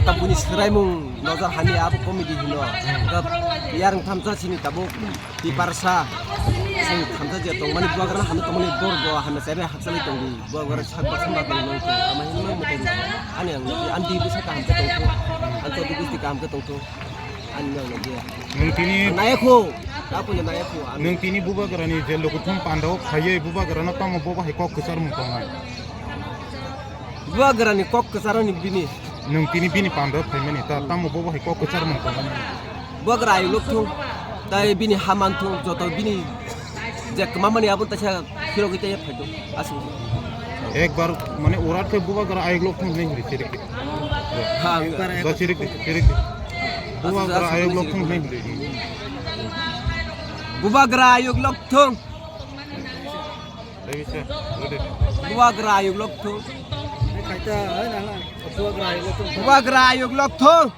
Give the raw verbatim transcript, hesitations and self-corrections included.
Tabukni swraimung nojor hamya abo comedy hino. Hmm. Yarwng thamsa sini tabuk tiparsa. Sing thamsa je tongmani bubagra hano tongmani bor bo hano sebe hakchalai tongdi. Bubagra sak baksa ma tongmani tong. Ama hino mo tong. Ani ang nuti andi bisa kaham ke tongtho. Ang to bisi kaham ke tongtho. Ani ang nuti. Nwng tini Ang nayakho. Apo ni nayakho. Ang nwng tini bubagrani je lokuthum pandao phaiye bubagrano tamo bobo hai kok kwchar mung tongnai. Bubagrani kok kwcharani bini. Nwng tini bini pando phaimani ta tamo bobo hai kok kwchar mung tongo. Bubagra ayuk lok thung, tai bini ha man thung, joto bini je kwmamani abo taisa phirogwi tei phaito, aswk. Ekbar mane urat khe bubagra ayuk lok thung hinwi hwnwi chirik di. Ha, ekbar ayuk. Ba chirik di, chirik di. Bubagra ayuk lok thung hinwi hwnwi. Bubagra ayuk lok thung. Bubagra ayuk lok thung. Bubagra ayuk lok thung.